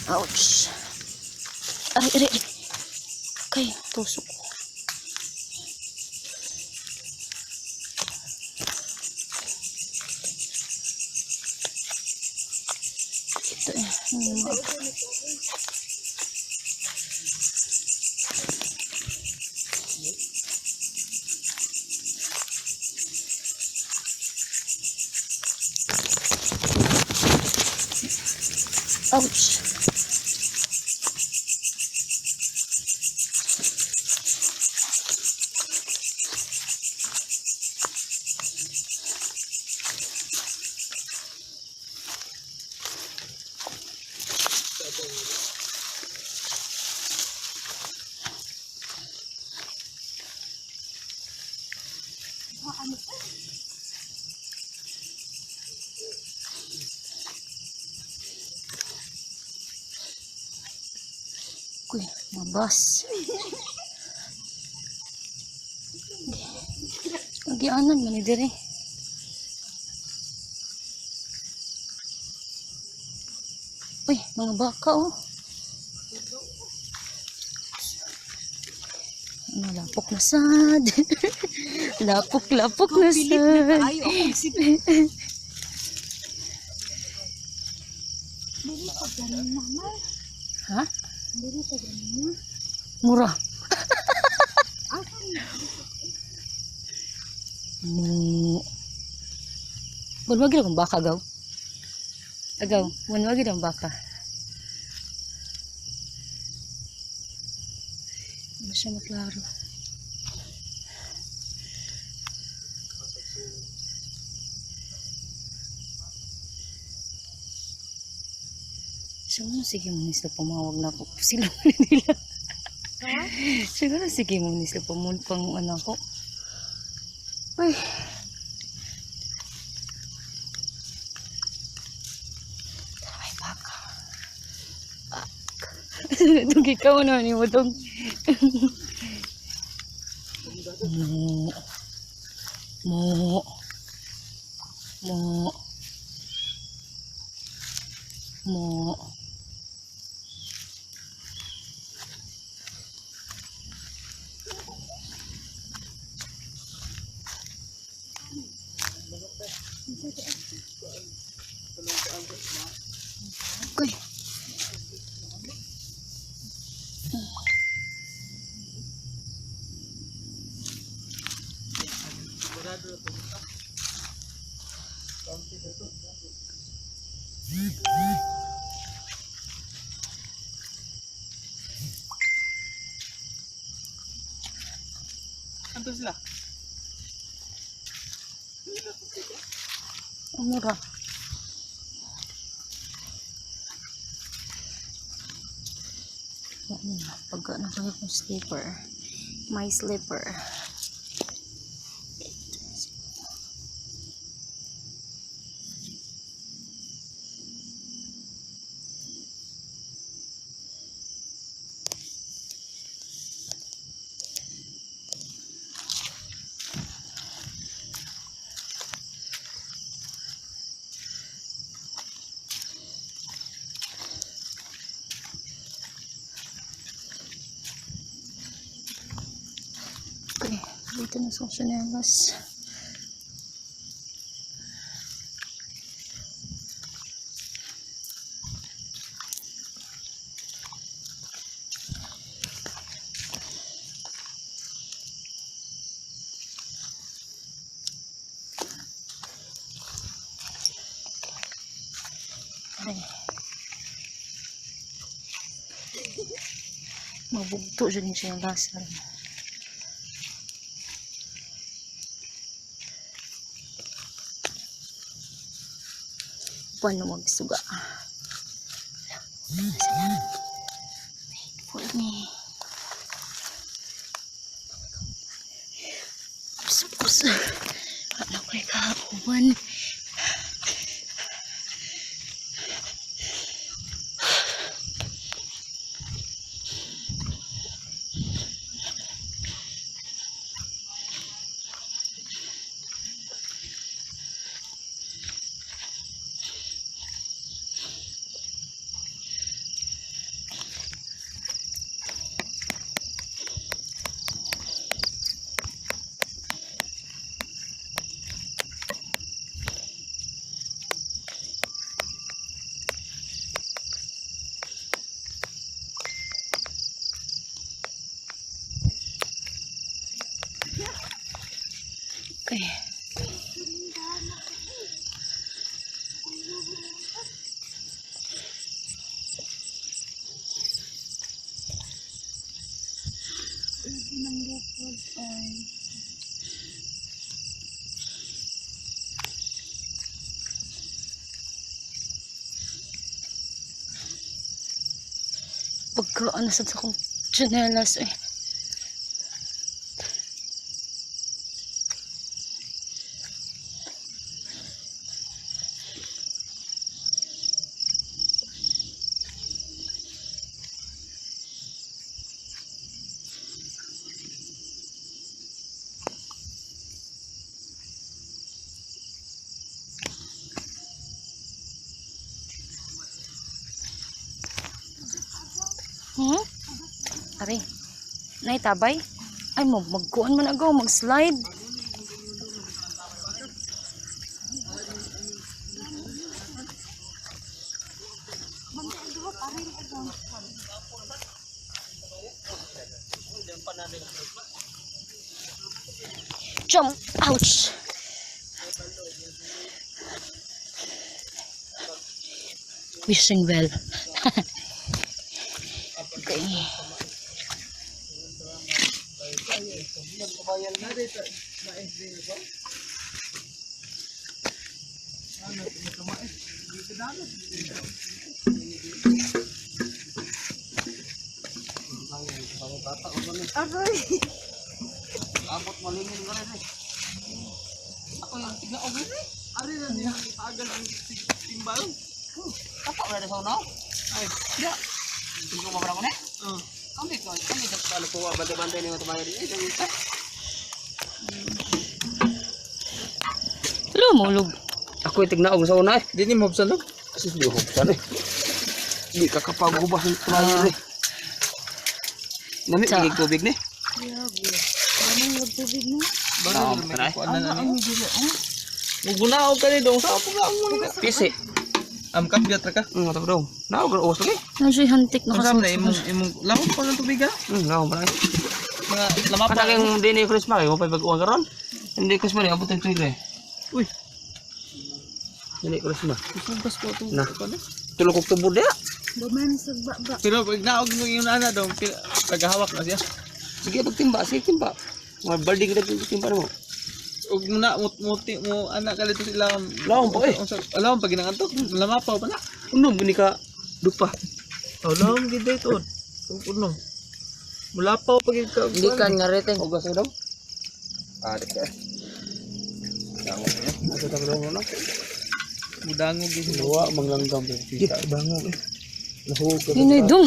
Ouch. Aray, aray, aray. Kay, tusok ko. Ito eh. Yung Ouch. Uy, mabas. Agianan man ni diri. Uy, mga baka oh. Ano, lapok na sad. Lapok, lapok na Pilit na sad. kaayo akong sige. Dili pa ganin mama. Ha? Dili pa ganin. Mura. Asa ni? Mo. Bulwagi akong baka gaw. Agaw, bulwagi ang baka. Ano siya maklaro. Siguro sige mo sila pumawag na ako. Sila nila. Ha? Siguro sige mo sila pumun pang ano ko. Uy. Tara, may baka. Bak. Itong ikaw na ni mo itong. Mo. Mo. Mo. Mo. Okay. Anto sila? Mura. Ano na, pag ano ko yung slipper. My slipper. Okay, dito na sa tsinelas. Ay. Mabugto dyan yung tsinelas. Paano magsuga? Sila. Wait for me. Sus. Wala ko'y kauban. Ay. Ng lupod ay. Pagka ano sa akong tsinelas eh. Hmm? Ari. Nay tabay. Ay mo magkuan man agaw, mag-slide. Jump. Ouch. Wishing well. Okay. Aroy! Abot malingin ka rin eh. Ako yung tignan ko rin eh. Ari na niya agal ang timbal. Apa wala na sa unaw? Ay, Ya. Tingko mo ko na. oh. Kami ko, kami ko ano ko bantay-bantay ni tumayo din. Eh, dami ka. Hello, mulog. Ako yung tignaog sa una eh. Di ni mobsan lo. Kasi di hubsan eh. Di ka kapagubas ng tumayo eh. Nami Sa- igig tubig ni. Grabe. Ganun magtubig mo. Bano Ah, may kanay. kuan na Ano na ang ni. dili oh? Mugunaog ka ni dong sa ako nga mo ni. Pisi. Am kapyat ra ka. Ato daw. Naog ra uwas lagi. Ano siya hantik na Unsa man na kasama. imong imong lamok pa ng tubig ha? Naog pa. Mga lamapa. Kada kang di ni Christmas kay mo pa bag-uwan karon. Hindi Christmas ni abot ang tuig eh. Uy, Hindi Christmas. isugas ko itong Na. kuan eh. Tulog kog tubod diya. Buman sa baba. Pero pag naog mo yung ana dong, tagahawak na siya. Sige pagtimba, sige timba. Mga baldi kita timba mo. Ug mo na muti mo ana ka dito sila. Laom pa, eh. Laom pa ginanganto. Lamapaw pa na. Unom gini ka dupa. Oh, laom gid dito. Unom. Mulapaw pa gid ka. nga reteng. Ugas daw. Ah, di ka. Ato ta daw no. Mudangog gid. Luwa manglanggam kita bangog eh. Nahug ka. Yun ay dong.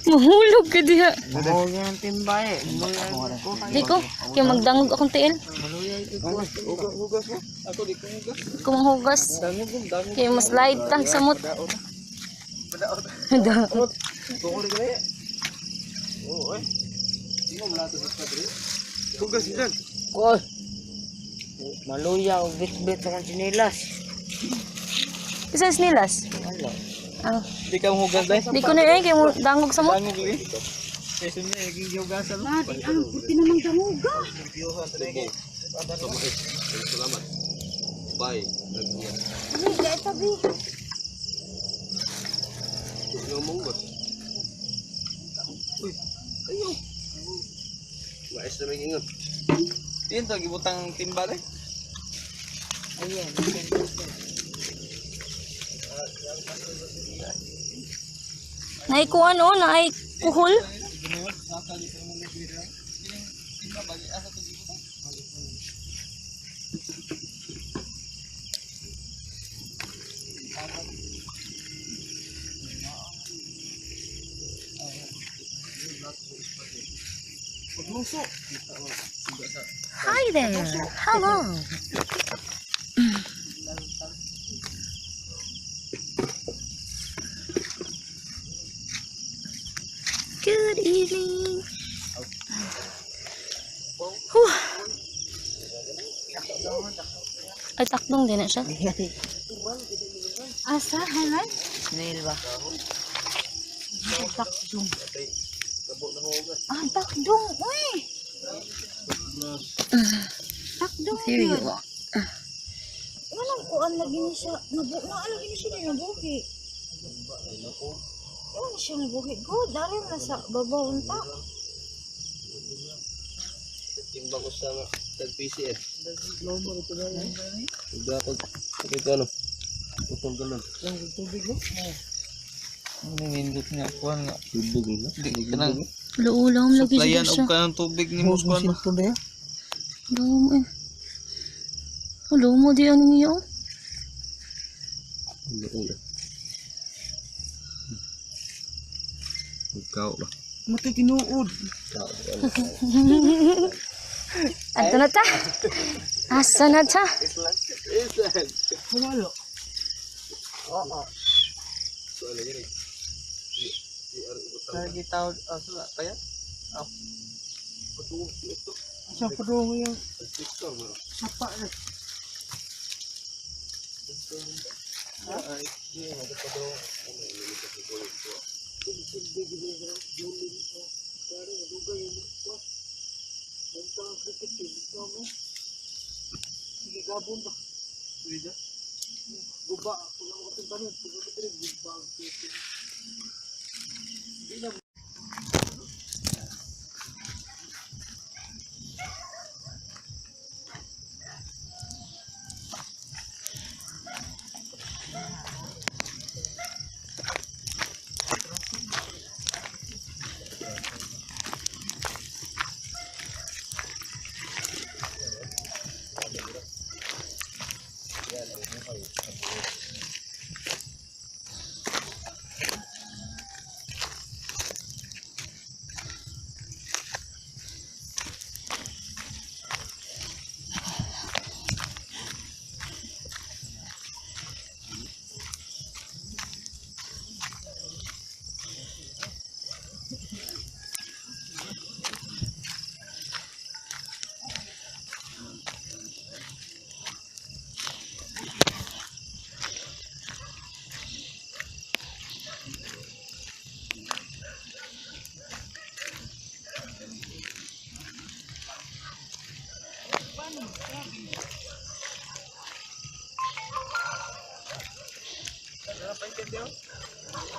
Mahulog ka diha. Mahog ang timba eh. Di ko. Kaya magdangog akong tiil. Hugas hugas mo. Ako di ko hugas. Di ko manghugas. Dangog ko, dangog. Kaya mas slide tang samot. Da. Hugas gid. Koy. Maluya og bitbit sa tsinelas. Isa snilas. Wala. Ah, Di ka hugas dai. di ko na eh. Kaya mo dangog samot. Dangog gid. Kaysa niya naging gihugasan. Mati ang puti namang danguga. Bye. Ay, dahil tabi. Mais na may ingon. Diyan to gibutang timba dai. Naikuan oh. Naay kuhol. Hi there. Hello. Good evening. Whew. Ay, takdong din na siya. Asa, hanan? Snail ba? Takdong. Ah, takdong. Uy! Takdong. Here you are. Walang kuan lagi ni siya. Nabu na lagi ni siya nabuhi. Wala na siya nabuhi. Good, dari na sa babaw unta. Timbang ko sa tag PCS. Ito ito ano. Putol galon. Nindot nga kuan nga. Tubig na. Di kanang Luulom lagi supplyan siya. og kanang tubig ni mo kuan ba. Lumo eh. Lumo di ano niya oh. Ano Ikaw ba? Mati tinuod. Adto na ta. Asa na ta? Wala. Lagi tawag asa kaya? Oh. Sa padung yung sapa na.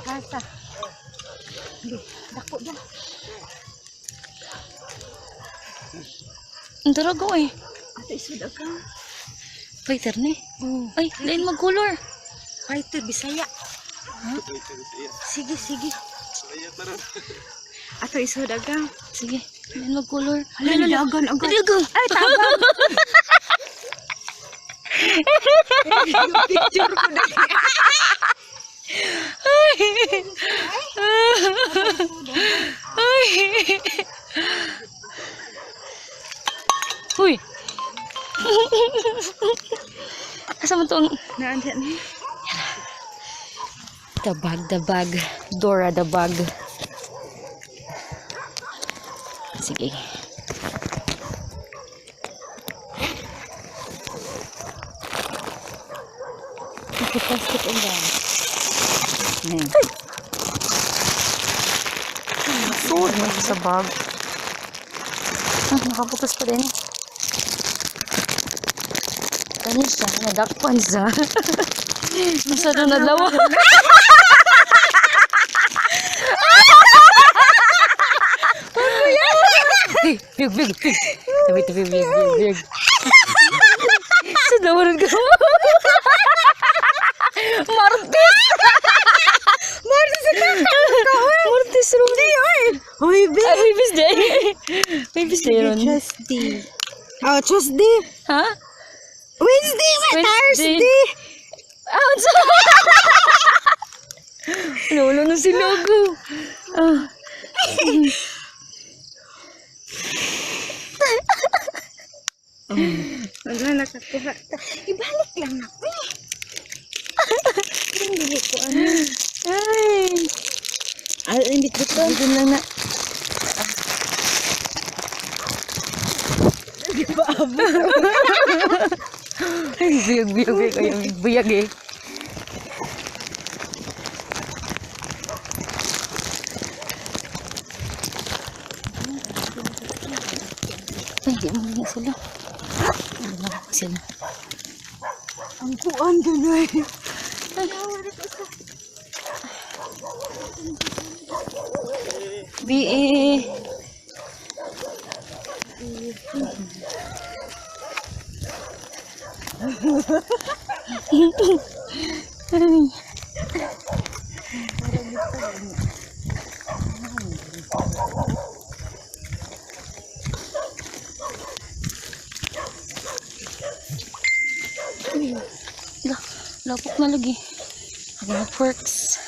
Asa. Dako ba? Ang darago eh. Ato isod ka. Fighter ni. Oh. Ay, lain mag-color. Fighter Bisaya. Sige, sige. Ato isod ka. Sige, lain mag-color. Hala, dagan agad. Dalago. Ay, tabang. Picture ko na. Ay. Uy. Asa man to ang Naandyan. The bag, the bag. Dora the bag. Sige. Kasi plastic ang ba? Sud man sa bag. Ah, nakabukas pa din. Kani siya, nadakpan siya. Masyado nadlawa. Ay, big, big, big. Tabi, tabi, big, big, big. Sa dawa rin ka. Martes! Martes sa Martes ron. Hindi, oy. Hoy, be. Ay, Webes day. Webes day ron. Tuesday. Oh, Tuesday. Ha? Wednesday, ma. Wednesday. Thursday. Ah, unsa? Lolo na si Logo. Ah. Wala nakakuha. Ibalik lang na ko eh. Hindi ko ano. Ay. Ay, hindi ko to. Dito lang na. Ay, buyag, buyag, buyag. Ay, buyag eh. Ay, di mo na sila. Wala sila. Ang kuan ganoy. BE. La, lapok na lagi. Mga perks.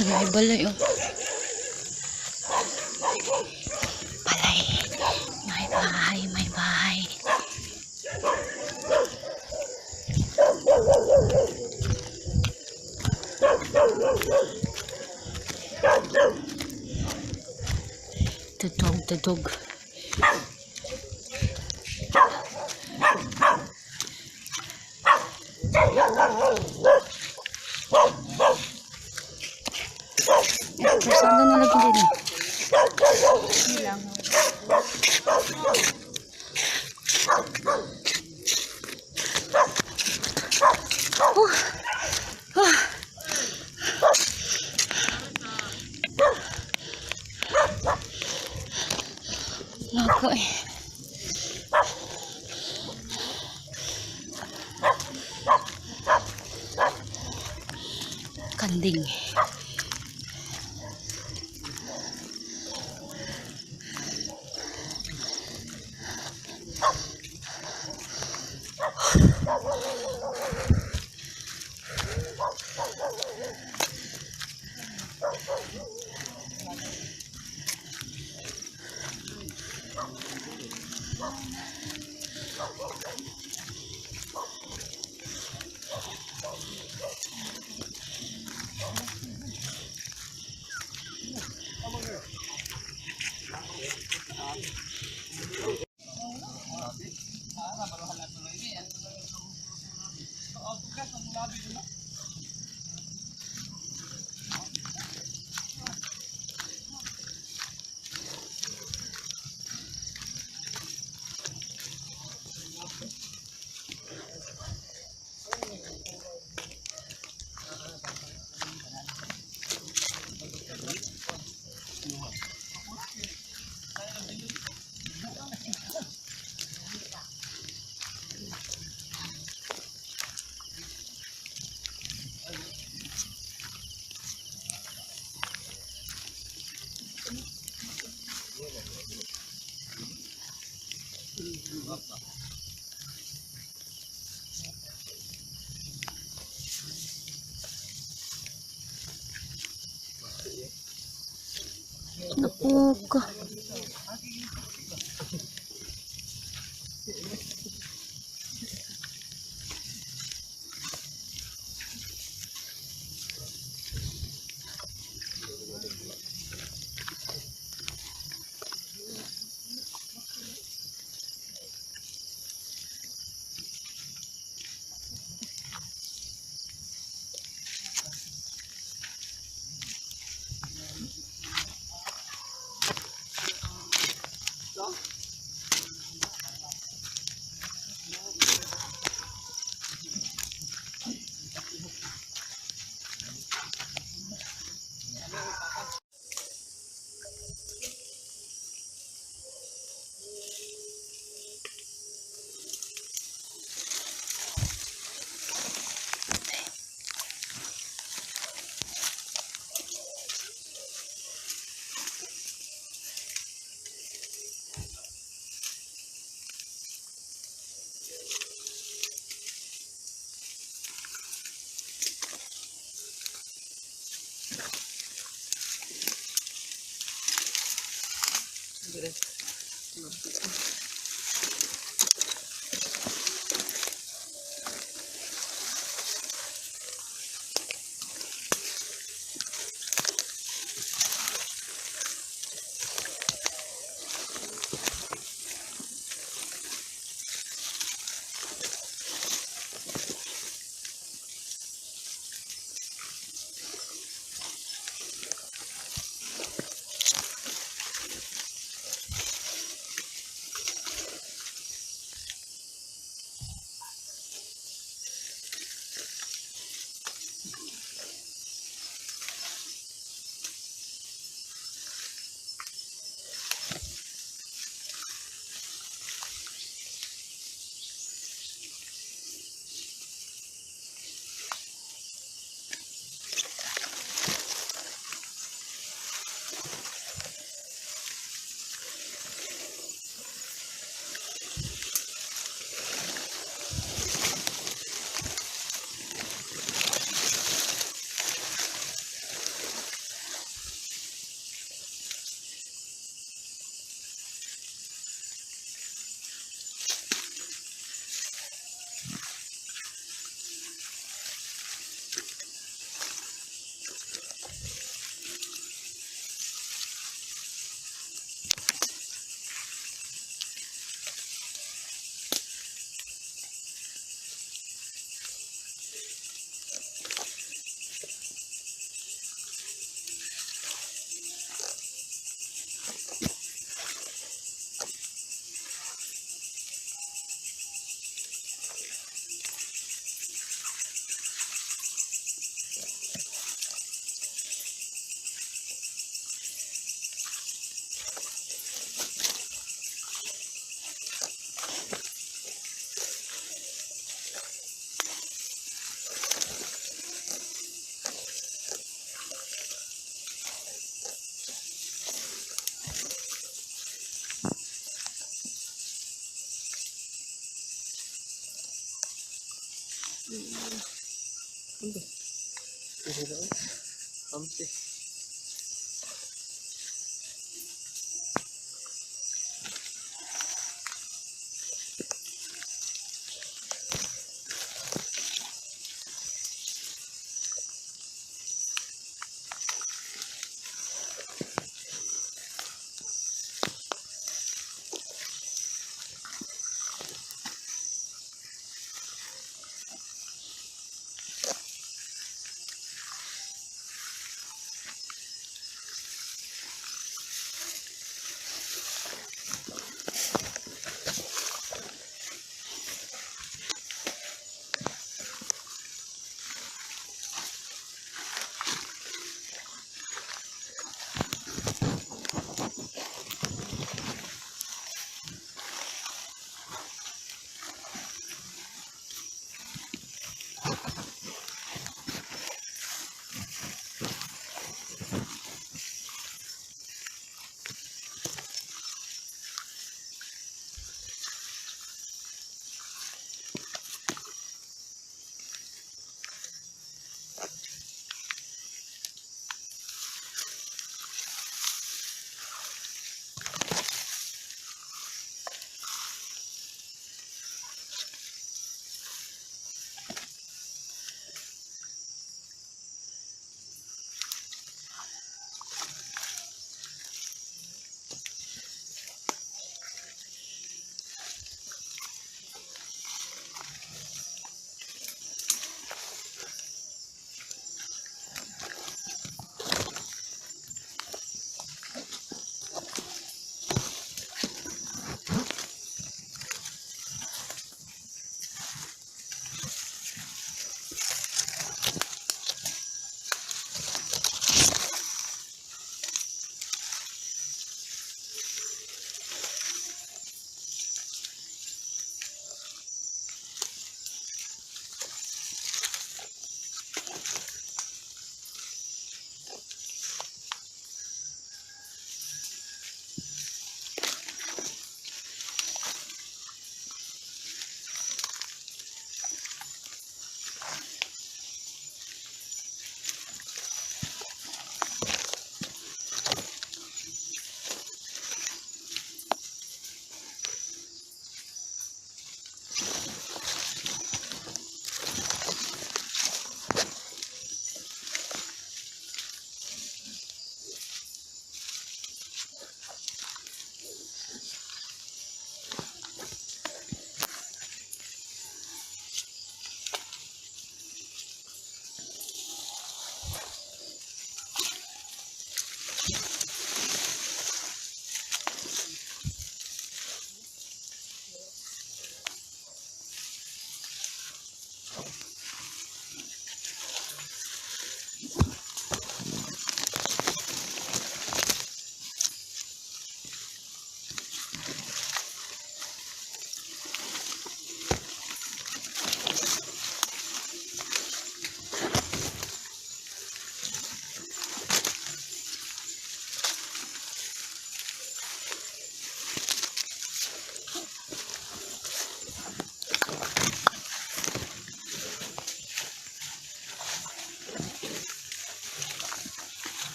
Ay, balay oh. Balay. May bahay, may bahay. The dog, the dog. Persada na lagi din. Oh. Ah. Nako eh. Kanding. Naku ka.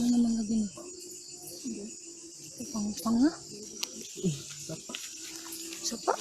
Ano naman lagi ni? Pang-pang na. Sapa.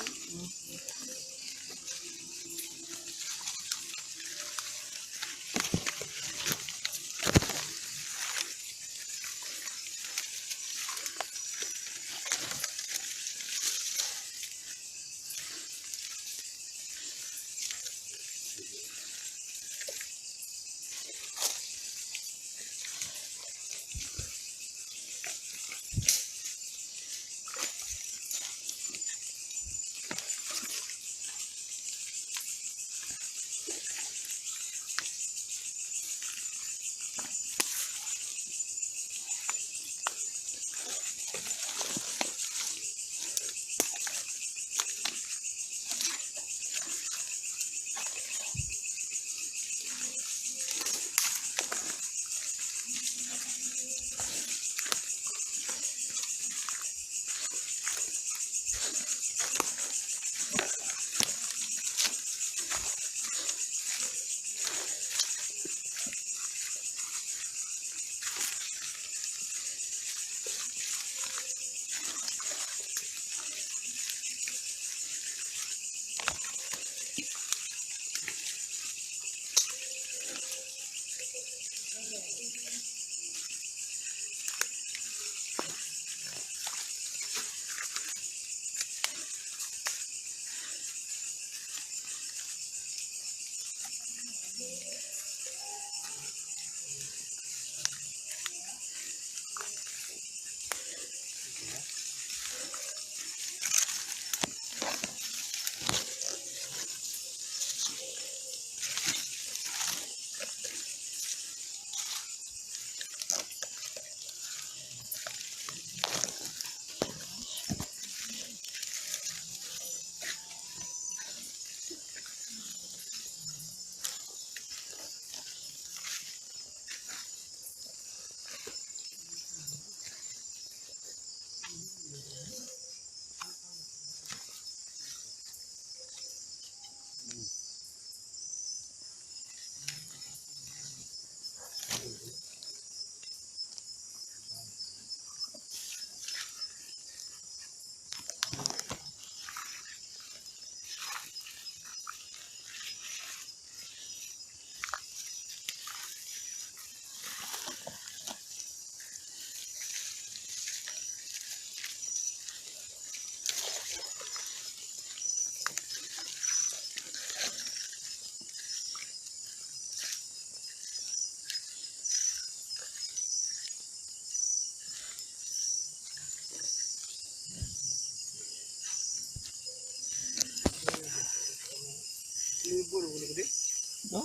No?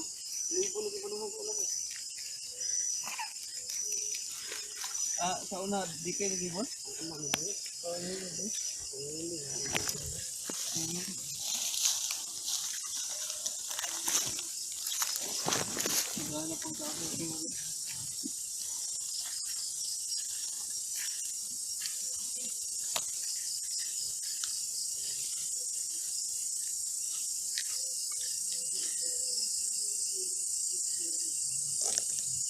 Ah, sa una, di kayo nag-ibon?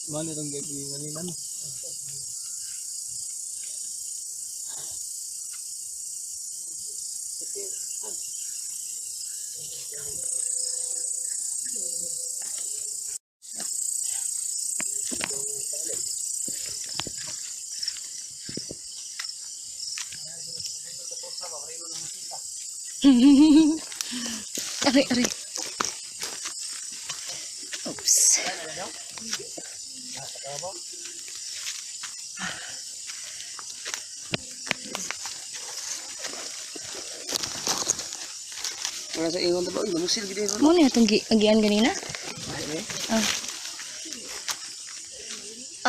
Mali itong gabi kanina, no? Aray, aray. Oops. Wala sa ingon ba? Uy, namusil gid eh. Mo na itong agian ganina? Ah.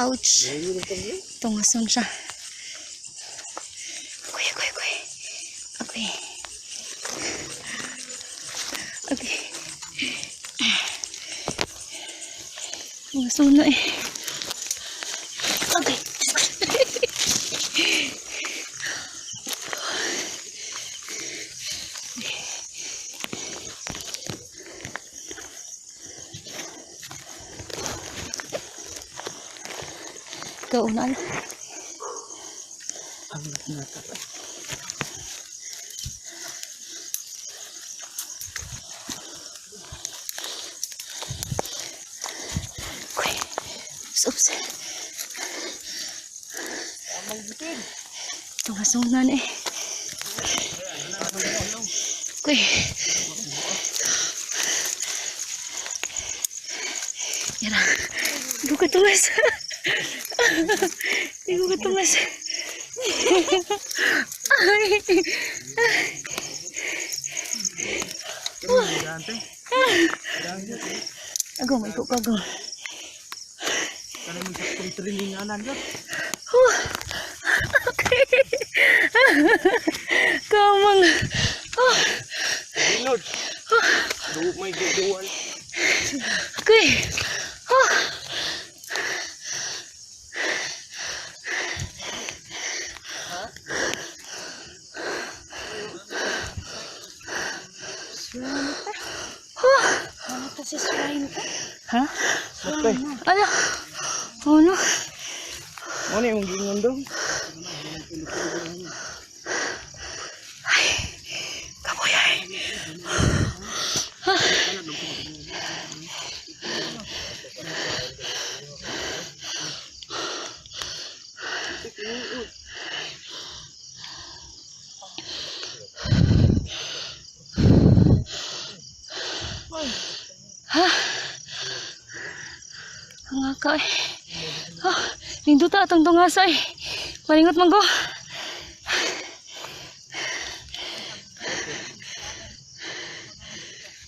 Ouch. Tungason siya. Kuy, kuy, kuy. Okay. Okay. Tungason na eh. Okay. Ikaw na ala. Ang nata. Uy. Oops, oops. Tungasunan eh. Uy. Yara. Hindi ko katungas. Hindi ko katungas. Ay. Agaw, may ko agaw. Kanay mo sa traininganan yun. Okay. Kamang. Oh, Lord. Do may giduan. okay. Oh. Ano to si swine ka? Ha? Okay. Ala. Oh no. Mo ni imong gingon dong. Kapoy ay. Ha? Ang aka eh. Ah, ninduta atong tungasa eh. Palingot man ko.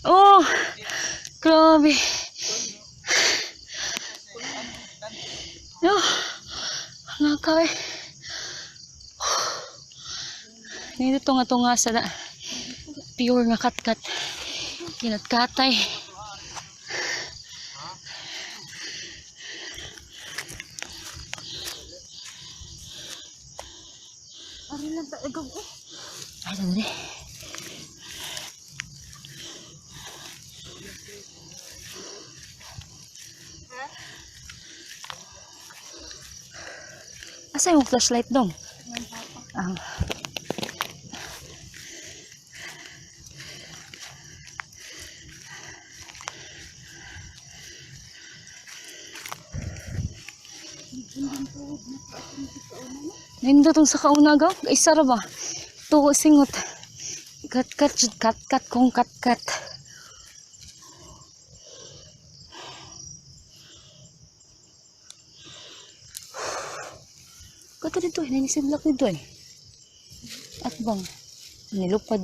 Oh, grabe. No, ang aka eh. Nindot nga tungasa na. Pure nga katkat. Kinatkatay. Ari lang ta agaw eh. Ay, sandali. Asa yung flashlight dong? Ah. Nindot tong sa kauna gaw, isa ra ba? Tuo singot. Kat kat jud, kat kat kung kat kat. Kato dito eh, nanisimlak dito eh. At bang, nilupad.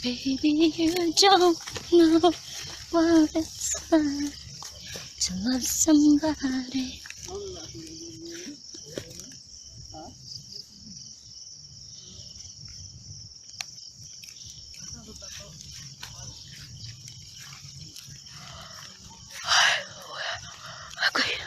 Baby, you don't know what it's like to love somebody. Okay.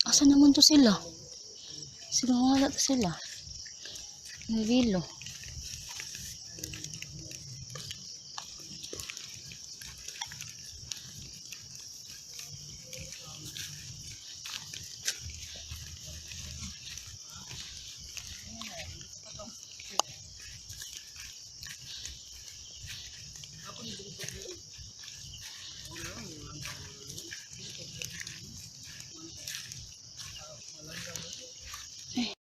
Asa naman to sila? Sila, wala to sila. Nagilo.